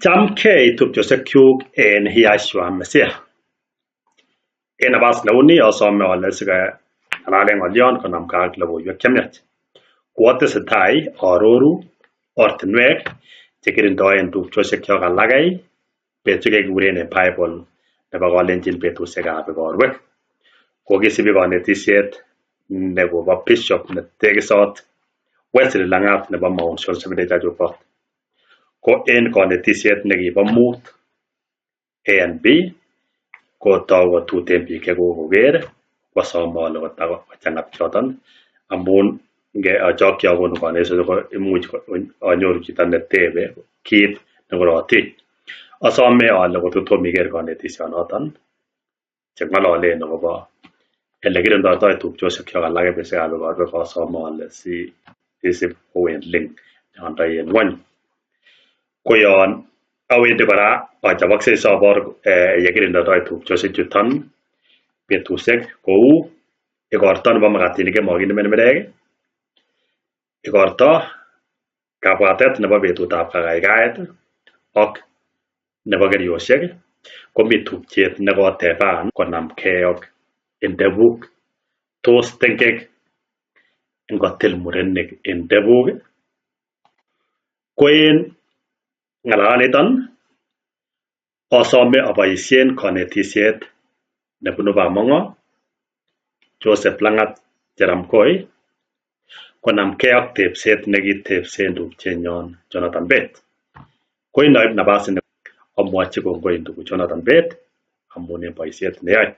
Chamgei tupchosiekyuk en Yahshua Mesiah. En nabas neuni asome ale sikeng'alalen ng'olyon konamgei ak logoiwek chemiach. Koatesetai aaroru ortinwek chekirindoen tupchosiekyok alake betusiek chekikuren en Bible nebo kalenjin betusiekab igorwek. Kokisibi konetisiet nekobo Bishop netekisot Wesley Langat nebo Mount Seventh Church of God. Ko en konetisiet nekibo mut A and B kotou kotuten biik chekokoker kwasome ale kochang'a bichoton amun achokyi akonu konetisiet ko imuch anyoru chito netebe kit nekorotiny. Asome ale kot kotom iker konetisionoton cheng'ololen akobo elekirindoitoi tupchosiekyok alak en betusiekab igorwek asome ale si isib kou en link neondoi en ng'wony. Ko yon awendi kora achoboksei sobor yekirindoitoi tupchosiechuton betusiek kou igorto nebo makatinik chemokinde mermerek, igorto kabwatet nebo betutab kakaikaet ak nebo keriosiek komi tupchet nekoteban konamgei ak indebuk. Tos tengek ngotil murenik indebuk? Ko en ng'alalaniton asome aboisien konetisiet nebunu Bamongo Joseph Langat Cheramgoi konamgei ak tebset nekitebsen tupchenyon Jonathan Bett. Ko inoib nabas ini amwochi kongoi ndugu Jonathan Bett amun en boisiet neyoe.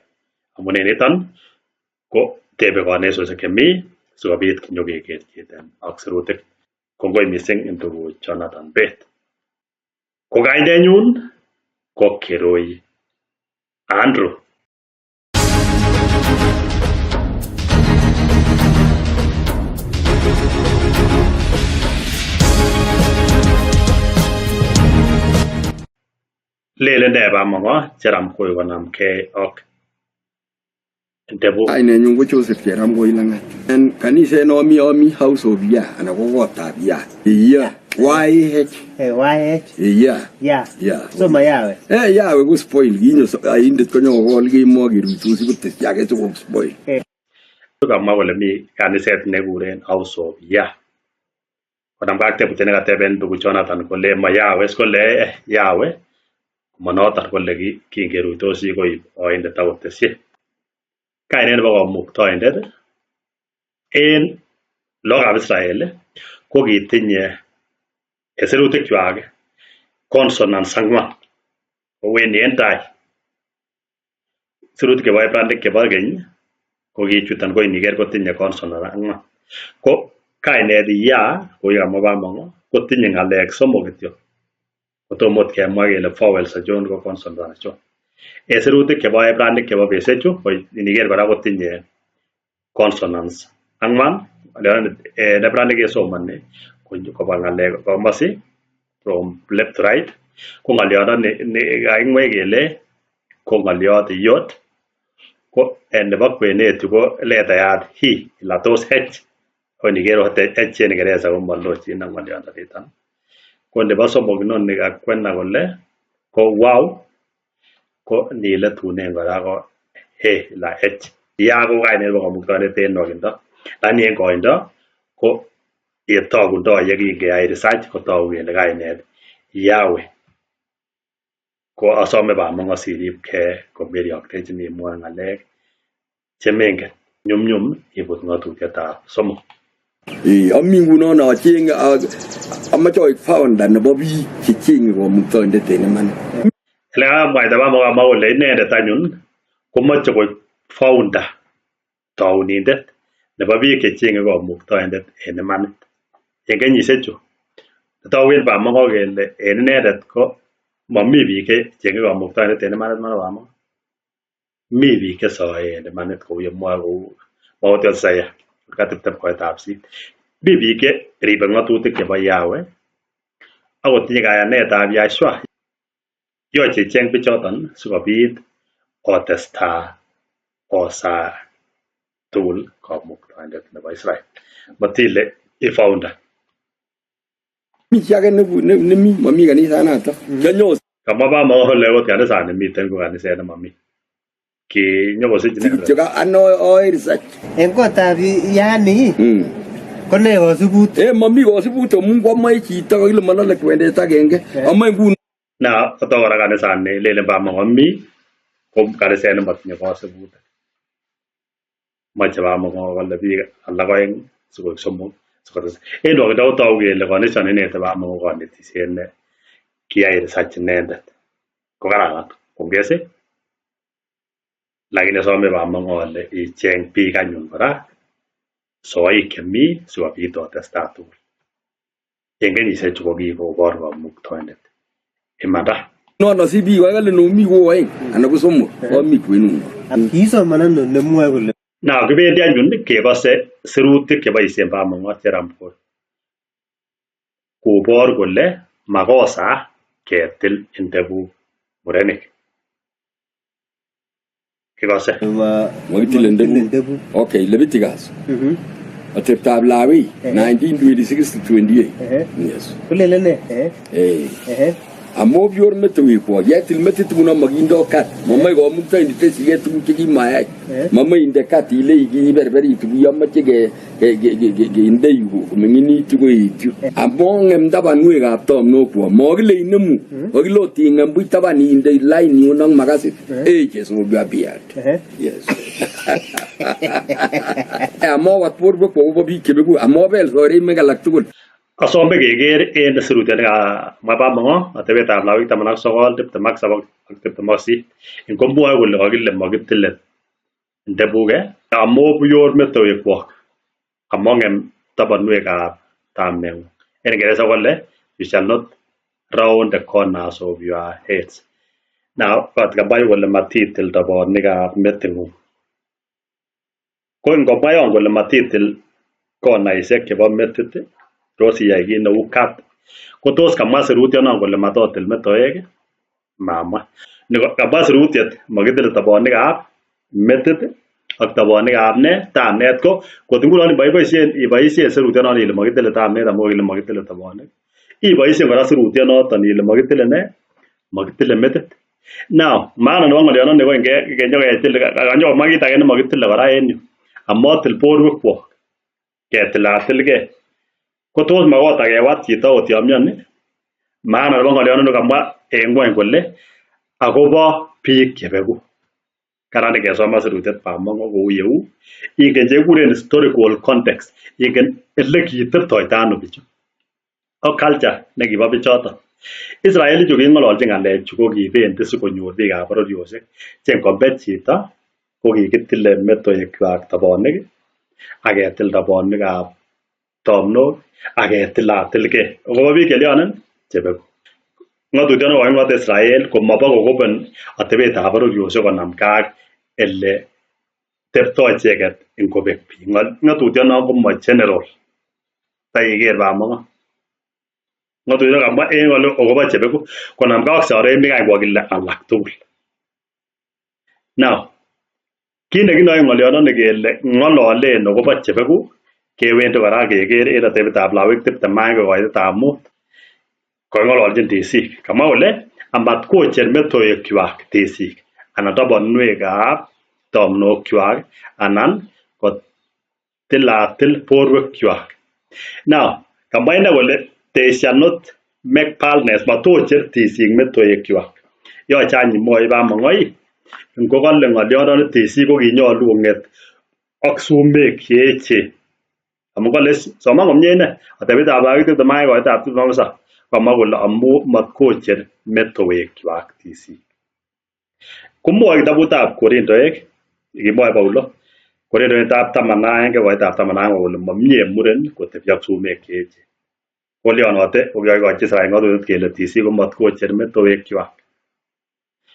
Amun en niton ko tebe konesosiek chemi sikobit kinyokekerchinen ak sirutik. Kongoi missing ndugu Jonathan Bett. Ko kainenyun ko Kirui Andrew. Lelen nee Bamongo Cheramgoi konamgei ak ndebuk? Kainenyun ko Joseph Cheramgoi Langat. En kaniset nomi ami House of Yah anan ko kotab Yah. Yah. YH. YH. Yah. Yah. Yah. So ma Yahweh. Yahweh ko spoil kinyo oindet konyokokol kemo keruitosi kotesyi age sikok spoil. Kamwa kole mi kaniset nekuren House of Yah. Konamgei ak tebutiet nekateben ndugu Jonathan kole ma Yahweh kole Yahweh monoton kole kingeruitosi koib oindet akotesyi. Kainet nebo komuktoindet en lagokab Israel kokitinye en sirutikwak consonants ang'wan kowendi en tai. Sirutik chebo Hebrainik chebo keny kokichuton ko iniker kotinye consonant ang'wan. Ko kainet Yah kou yekamwa Bamongo kotinye ng'alek somok kityo kotomo ot kemwa kele vowels achon ko consonants achon. En sirutik chebo Hebrainik chebo betusiechu ko iniker kora kotinye consonants ang'wan en Hebrainik kesomoni kobwa ng'alek komosi from left to right ko ng'olyondoni kakimwech kele ko ng'olyot yod ko nebo kwenet yu ko letayat he ila tos h ko iniker ot h en Kingereza komolochin ak ng'olyondoniton. Ko nebo somok inoni kakwena kole ko waw ko niletunen kora ko he ila h. Ya ko kainet nebo kamuktaindet en nwokindo lakini en koindo ko yetogundo yekingeyai research kotogu kele kainet Yahweh. Ko asome Bamongo siribkei komeriyoktechini imwoe ng'alek chemengen. Nyumnyum ibut ng'atutietab somok. Ami ngunon achenge amache oik founder nebo biik chechenge komuktoindet en imanit. Ele kakamwaita Bamongo kamwa kole inendet anyun komoche koik founder tounindet nebo biik chechenge komuktoindet en imanit. En kenyisiechu togu en Bamongo kele en inendet ko momi biik chechenge komuktoindet en imanit mara Bamongo. Mi biik chesoe en imanit kou yemwoe kou Mautiot Isaiah 20 koetab sisit. Mi biik cheribe ng'atutik chebo Yahweh akotinye kayanetab Yahshua. Yoche icheng bichoton sikobit otesta osaa tugul kamuktaindet nebo Israel. Matile i founder. Mi chi age nemi mami kanisanato. Kianyo Kamwa Bamongo kole okot kanisani miten ko kaniset nemami. Kinyokosich inendet. Kityo ano oe research. En kotab yani ko ne kosubut? Eh mami kosubut amun komoe chito kakile malale kwendet agenge. Amoe nguno Na kotok kora kanisani lelen Bamongo mi ko kaniset nemotinye kosibutik. Moche Bamongo kole biik alak oeng sikoik somok sikotes. En nwokindo kotoku kele kanisani inete Bamongo konetisiet ne kiyai research inendet. Ko kararan pongezi. Lakini asome Bamongo ale icheng biik anyun kora soik chemi sikobit otestai tugul. En kenyisiechu ko kikobor kamuktaindet imanda. Non si biik kale nomi ko oeng anan ko somok komi kwenun. Kiisoman ano nemwoe kole Na kibendi anyun kekose sirutik cheboisien Bamongo Cheramgol kobor kole makosa ketil ndevuk murenik. Kikose. Mokitile ndevuk. Okay, Leviticus. Ateptab Lawi 1926 to 28. Yes. Kolelen ne? Eh. Amobior metowekwok yetil metit nguno mokindo kat momoe komuktaindet tesige tuguk chekimayai momoe inde kat ile kiberberitu kiyomoche kinde yu koming'initu koetyu among'em tabanwekab tomnokwok mokile inemu kokile ot ing'em buch taban inde line yun ak makasit ages will be appeared. Yes. Amowat borwekwok kobo biik chebeku amobel soremek alak tugul. Asome keker en sirutiet nekamwa Bamongo atebetab Lawik 19, 27 ak 28. Ingomwoe kole kokile mokitile ndebuk amobuyor metowekwok among'em tabanwekab tamneng'ung. En Kingereza kole you shall not round the corners of your heads. Now, kamwa kole matitil tobonikab meting'ung. Ko ingomwa yon kole matitil konaisiek chebo metit tos iyai kit neu cut. Ko tos kamwa sirutionon kole matotil metoek? Mamwa. Kamwa sirutiet mokitile tobonikab metit ak tobonikab ne tamnet ko kot ngunon iboisien sirutionon ile mokitile tamnet amun kokile mokitile tobonik. Iboisien kora sirutionoton ile mokitile ne mokitile metit. Now, maana nebo ng'olyondoni ko kenyoketil kanyokomwa kit age nemokitile kora en yu. Amotil borwekwok ketilatilgei. Ko tos makota kewat chito ot yon mioni? Maana nebo ng'olyondoni kamwa en ng'wony kole akobo biik chebeku. Karan ingesoman sirutiet Bamongo kou yeu. Ingen chekikuren historical context. Ingen elekiteptoito ano bichu. Ak culture nekibo bichoton. Israel ichu king'ololchin ng'alechu ko kibendi sikonyor biikab bororiosiek che ngombe chito ko kikitile metoekwak tobonik ak ketil tobonikab tomnok ak ketilatilgei. Akobo biik chelyonen chebeku. Ng'otutioni koking'ot Israel komobo kokopen atebetab bororiosiek konamgei ak ele teptoo icheket ingobek biik. Ng'otutionon komo general. Taiker Bamongo. Ng'otutiet kamwa en akobo chebeku konamgei ak soremik any kokile alak tugul. Now, kit nekinoe ng'olyondoni kele ng'ololen akobo chebeku kewendi kora keker en atebetab Lawik 21 koitetab 5 koking'ololchin tisik. Kamwa kole amat kocher metoekwak tisik anan toponwekab tomnokwak anan kotilatil borwekwak. Now, kamwa ine kole they shall not make baldness matocher tisik metoekwak. Yoche any imwoi Bamongo ngokole ng'olyondoni tisik ko kinyolu kong'et ak sumek cheechen. Amun kole soman komie ine atebetab Lawik 21 koitetab 27 kamwa kole amu matkocher metoekwak tisik. Komwoe kitabutab Korintoek kimwoe Paulo Korintoetab 11 koitetab 11 kole momie muren kotebi ak sumek cheechen. Kolyonote kokikochi Israel ng'otutiet kele tisik komatkocher metoekwak.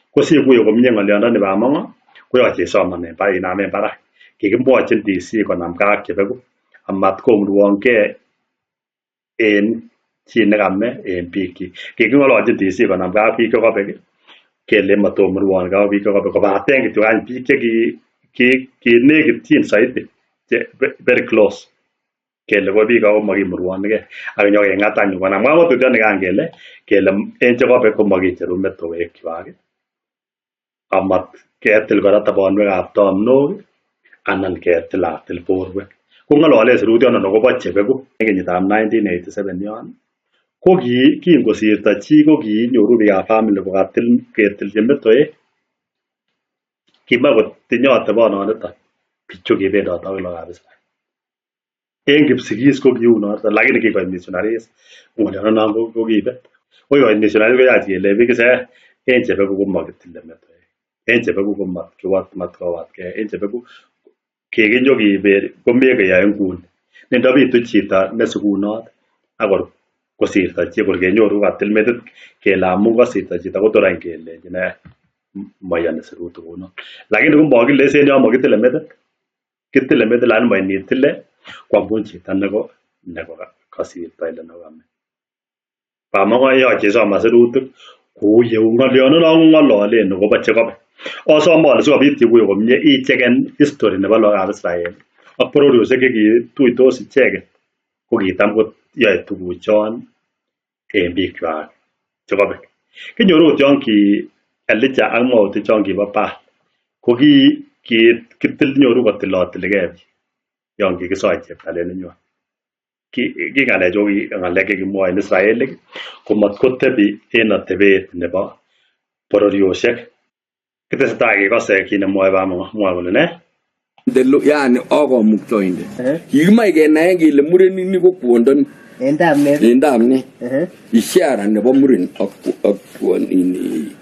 Ko sikuye komie ng'olyondoni Bamongo koyoche isoman inamen barak. Kikimwochin tisik konamgei ak chebeku amat komurwongei en chi nekame en biikyik. Kiking'ololchin tisik konamgei ak biik chekobek kele matomurwongei ak biik chekobek kobaten kityo any biik che kinekityin soiti che very close. Kele ko biik ako makimurwonikei ak nyokeng'at anyun konam ng'otutyonikan kele kele en chekobek komokicheru metowekwak amat ketil kora tobonwekab tomnok anan ketilatil borwek. Kong'ololen sirutionon akobo chebeku en kenyitab 1987 yon ko kingosirto chi ko kiinyoru biikab family kokatil ketilchi metoek. Kimoe kotinye atebononiton bichu kibendote ak lagokab Israel. En Kipsigis ko kiu noton lakini kingoit missionaries ng'oliondonon kokibet. Ko kingoit missionaries koyach kelei biik is en chebeku komokitile metoek, en chebeku komatkiwatkei, en chebeku kikinyokeber komekeyoe nguni. Ne ndobitu chito nesikunot akor kosirto chi kor kenyoru katil metit kele amun kosirto chito kotor any kelenchin moyoni sirutik kounon. Lakini komokile is en yon mokitile metit, kitile metit lakini moinitile ko amun chito neko kosirto ile nekome. Bamongo yoche isoman sirutik kou yeu ng'oliondonon kong'ololen akobo chekobek. Osome ole sikobit ikuye komie icheken history nebo lagokab Israel ak bororiosiek chekituitos icheket ko kitam koyoe tuguchon en bikwak chekobek. Kinyoru ot yon ki Elijah ak mwautik chon kibo Baal ko nyoru kotilotiligei biik yon kikisoi cheptalet nenywan. Ki ng'alechu ko ki ng'alek chekikimwoe en Israelik komatkotebi en atebet nebo bororiosiek. Kitesetai kekose kit nemwoe Bamongo, mwoe kole ne? Yani akomuktoindet. Kikimoe kenaen kele murenik ni ko kwondo ni. En tamnet. En tamnet. Ishara nebo muren ak ini.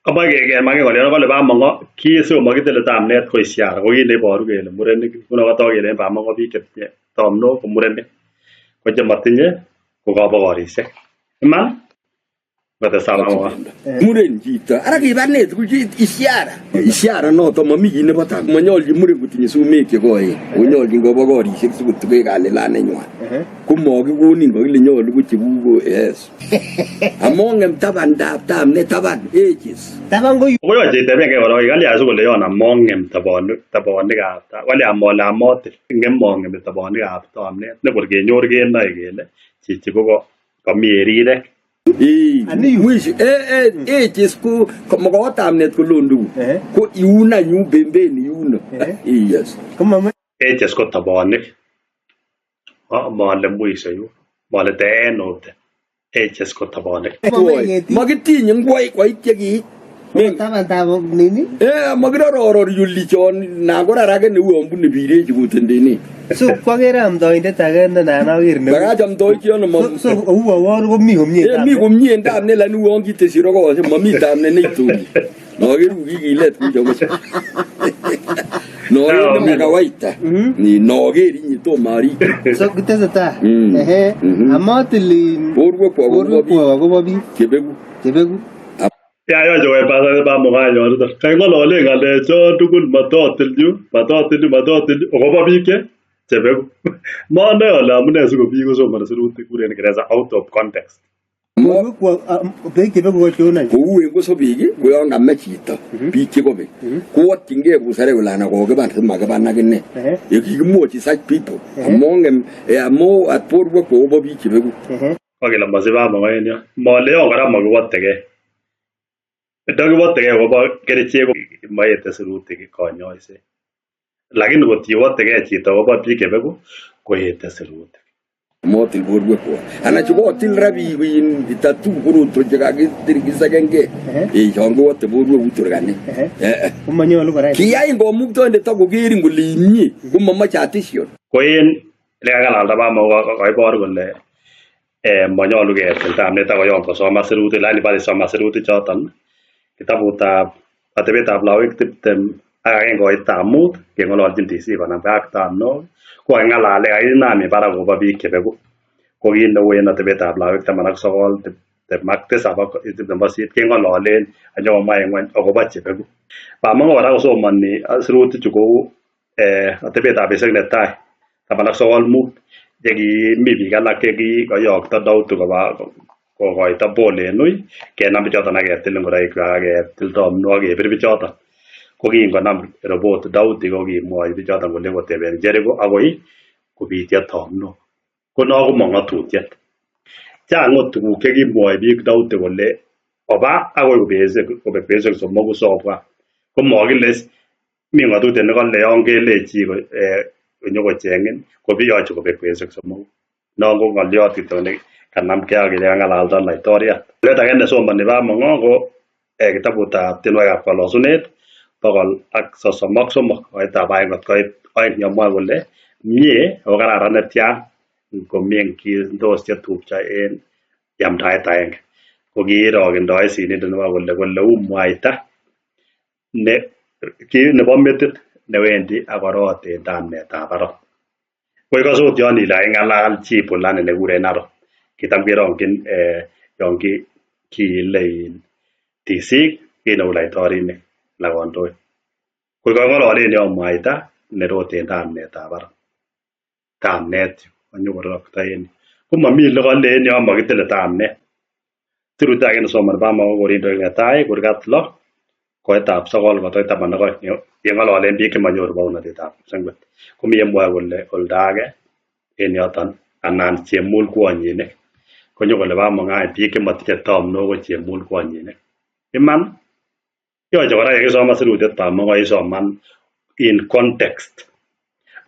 Amoe kemake ng'olyon kole Bamongo ki sikomokitile tamnet ko ishara ko kit neiboru kele murenik nguno kotok kele en Bamongo biik chetinye tamnok ko murenik ko chemotinye ko kabokorisiek. Iman? Kotestai Bamongo. Muren chito. Ara kibanet ishara. Ishara noto momi kit nebo tak. Monyolchin muren kotinye sumek chekoen. Konyolchin kobokorisiek sikotugee kalilanenywan. Komokikonin kokile nyolu ko chekuk ko yes. Among'em tabandab tamnet taban ages. Taban ko Koyoche itebengei korok kalya sikole yon among'em tobonikab kalya mole amotil ng'emong'emi tobonikab tamnet nekor kenyor kenoe kele chichi ko komi en rirek. Mwisho ages ko mokotamnet ko lo ndugu. Ko iun anyun pembeni yuno. Yes. Ages ko tobonik. Mole mwisho yu. Mole the end of the ages ko tobonik. Makitinye ngwoik koit chekiit. Tabandab nini? Makirororor yuli chon nakorar ake neuon bune birechi kotendene. So kwakere amdoindet ake ne nan aker ne. Bakach amdoik chono So ouwon komi komie Mi komie en tamnet lakini uon kitesyi rokoshek momi tamnet neitoni. Noker kikilet kuchomoche. Noker nemakawaita. Ni noker inye tomo arikyi. So kitesetai. Amotil Borwekwak akobo biik chebeku. Chebeku. Ya yoche koepasane Bamongo anyoniton. Kaking'ololen ng'alechon tugul matotil yu, matotil yu, matotil yu akobo biik chebeku. Monoe ole amune siko biik kosomoni sirutik kikuren Kingereza out of context. Beek chebeku ko chon any. Kou en kosobik ko yon kame chito biik chekobek kowotyingei busarek kole anan kokiban simakiban akine. Ye kikimwochi such people among'em amo at borwek akobo biik chebeku. Kokele mosib Bamongo en yon. Mole yon kora mokiwotekei. Ndokiwotekei akobo kerichek moete sirutik konyoiset. Lakini kot iwotekei chito akobo biik chebeku koete sirutik. Motil borwekwak. Anan chukotil ra biik in tattoo korotwek chekakisekengei. Chon kiwote borwek Turkana. Komonyolu kora. Kiyain komuktoindet akokerin kole imie komomoche attention. Ko en olekang'alalda Bamongo kokaibor kole monyolu ketil tamnet akoi yon kosoman sirutik lakini bore isoman sirutik choton kitabutab atebetab lagok 21 koitab 5 keng'ololchin DC konamgei ak tamnok ko kaking'alalen kakinam en barak akobo biik chebeku. Ko kit neu en atebetab lagok 19, 27 ak 28 keng'ololen ak nyokomwa en ng'weny akobo chebeku. Bamongo kora kosomoni sirutichu kou atebetab betusiek netai 19:5 yekimi biik alak chekikoyokto Daudi koba kokoito pole en ui kenam bichoton ak ketil ngoroikwak ak ketil tomnok ak kebir bichoton. Ko kingonam report Daudi kokimwochi bichoton kole koteben Jericho akoi Kobityo tomnok. Ko no komo ng'atutiet. Chang ot tuguk chekimwoi biik Daudi kole oba akoi kobek betusiek somoku sobwa. Komokile is mi ng'atutiet nekole yon kelei chi konyokocheng'in koyoche kobek betusiek somoku. Non ko ng'olyot kityo nekanamgei ak yekang'alalda laitoriat. Ng'olyot age nesomoni Bamongo ko kitabutab tienwogikab kolosunet 133 koitab aeng kot koit oeng yomwoe kole mie ako kararan netyan ngomeng'chindos chetupcho en yamdaet agenge. Ko kiirokendoe sinindet nebo kole kole u mwaita ne nebo metit newendi ak korot en tamnetab barak. Ko ikose ot yon ile kaking'alal chi fulani nekikuren Aaron. Kitam kerongyin yon kiile tisik kineu laitorinik ala kondoik. Ko kong'ololen yon mwaita nerote en tamnetab barak. Tamnet konyokorokto en komomi lekole en yon mokitile tamnet. Sirut age nesomoni Bamongo ko Korintoik netai kurgat 6 koitab 9 kotoit 12 yeng'ololen biik chemonyoru bounotetab kipsengwet. Komi yemwoe kole oldo age en yoton anan chemulkwonyinik. Konyo kole Bamongo any biik chemotinye tomnok ko chemulkwonyinik. Iman yoche kora yekisoman sirutiet Bamongo isoman in context.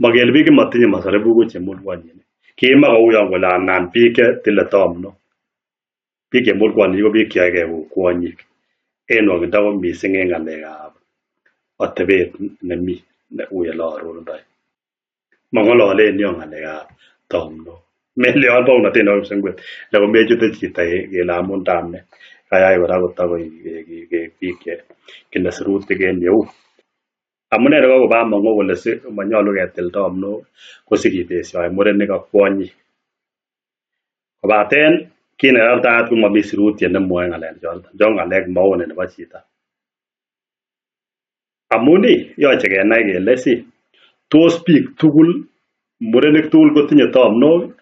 Mokele biik chemotinye mosaribuk ko chemulkwonyinik. Kimwa kouyon kole anan biik chetile tomnok. Biik chemulkwonyinik ko biik cheyoege kou kwonyik. En nwokindo ko mising en ng'alekab atebet nemi uu elearorundoi. Mong'ololen yon ng'alekab tomnok. Melen bounotet nebo kipsengwet lako mechute chito kele amun tamnet. Kayai kora kotokoik biik che kile sirutik en yeu. Amune nebo Bamongo kole si monyolu ketil tomnok ko sikebesioen murenik ak kwonyik. Kobaten kit nekaltaat komomi sirutiet nemwoe ng'alechoton. Chon ng'alek maoni nebo chito. Amun yoche kenai kele si tos biik tugul murenik tugul kotinye tomnok?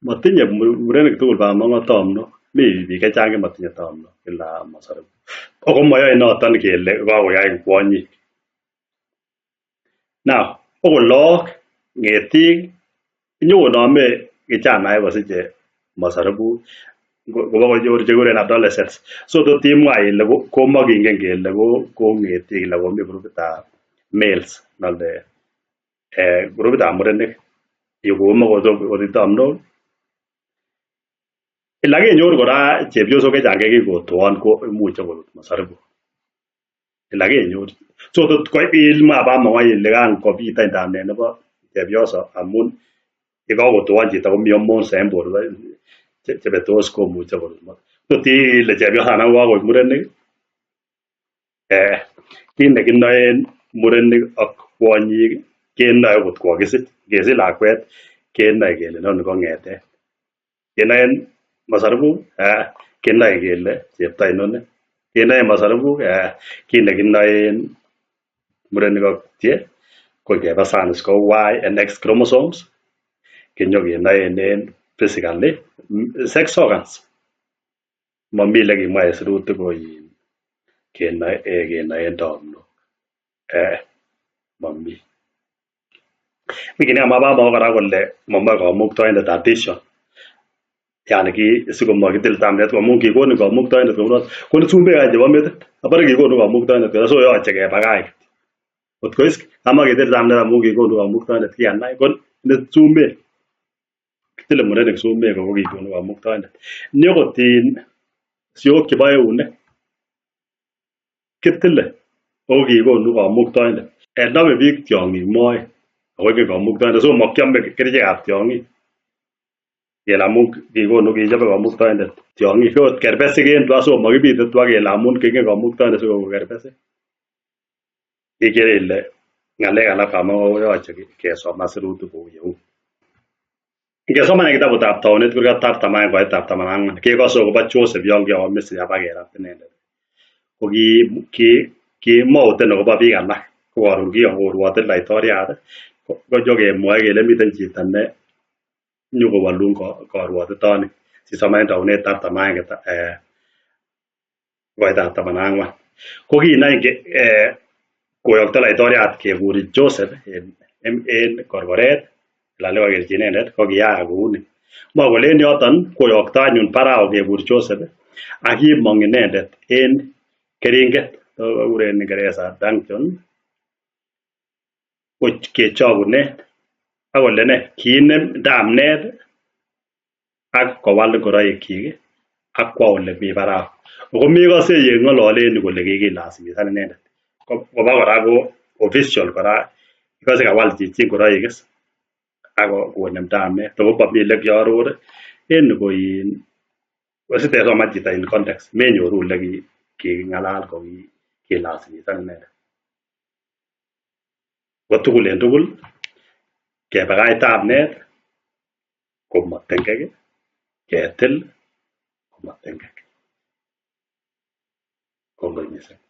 Motinye murenik tugul Bamongo tomnok. Mi biik chechang chemotinye tomnok kila mosaribuk. Ako moyoe noton kele kakoyain kwonyik. Now, okot look, ng'etik inyokonome kijanaek kosiche mosaribuk kobokonyor chekikuren adolescents. So tot imwa ile komokingen kele ko ng'etik ala komi grupitab males nole grupitab murenik yukomokotik tomnok. Ila kenyoru kora chepyosok chechang chekikotoon ko imuche korut mosaribuk. Ila kenyoru. So tot imwa Bamongo ile kan kobit any tamnet nebo chepyoso amun yekakotoon chito komi hormones en borto chebetos komuche korut. Tot ile chepyosanon kokakoik murenik kit nekinoen murenik ak kwonyik kenoe okot kokakisich. Ngesich lakwet kenoe kele inoni ko ng'etet. Kenoen mosaribuk kenoe kele chepto inoni. Kenoen mosaribuk kit nekinoen murenik ak tie ko ngeba science ko Y and X chromosomes kinyokenoen en physically sex organs. Momi lekimwa en sirutik ko kenoen tomnok. Momi. Mi kit nekamwa Bamongo kora kole momoe kamuktaindet addition. Yani ki sikomokitil tamnet amun kikonin kamuktaindet kounoton. Konin sumek any chebo metit. Abore kikonu kamuktaindet kora so yoche kebakach. Kotko is kamaketil tamnet amun kikonu kamuktaindet kianai ko sumek. Kitile murenik sumek ako kikonu kamuktaindet. Ni okot siok chebo eunek kitile ako kikonu kamuktaindet. Nome biik tiong'ik moet ako ingen kamuktaindet so mokiome kerichekab tiong'ik. Kele amun kikonu kichobe kamuktaindet tiong'ik. Ot kerbesik en tua so mokibite tua kele amun kingen kamuktaindet sikoko kerbesik. Ikere ile ng'alek alak Bamongo koyoche kesoman sirutik kou yeu. Ingesoman en kitabutab Taunet kurgat 41 koitab 14 kekose akobo Joseph yon kiowo Misri abakerat inendet. Ko kimouten akobo biik alak. Ko koron kikorwote laitoriat konyokemwoe kele miten chito ne nyokowolun korwotitoni. Sisoman en Taunet 41 koitab 14. Ko kinai koyokto laitoriat kekuri Joseph en korkoret anan nekakerchi inendet kokiyaak kouni. Mwoe kole en yoton koyokto anyun Farao kekur Joseph ak kimong inendet en keringet kikuren Kingereza dungeon kechokunen ak kole nee kiinem ndamnet ak kowal ngoroikyik ak kwo olemi Farao. Ako mekose yeng'ololen kole kikilasimisan inendet. Koba kora ko official kora ikose kawal chichi ngoroik is ak konem ndamet ako momi elekioror en ni ko in sitesoman chito in context menyoru ole kiking'alal kokilasimisan inendet. Ko tugul en tugul kebakach tamnet komotengek ketil komotengek. Kongoi missing.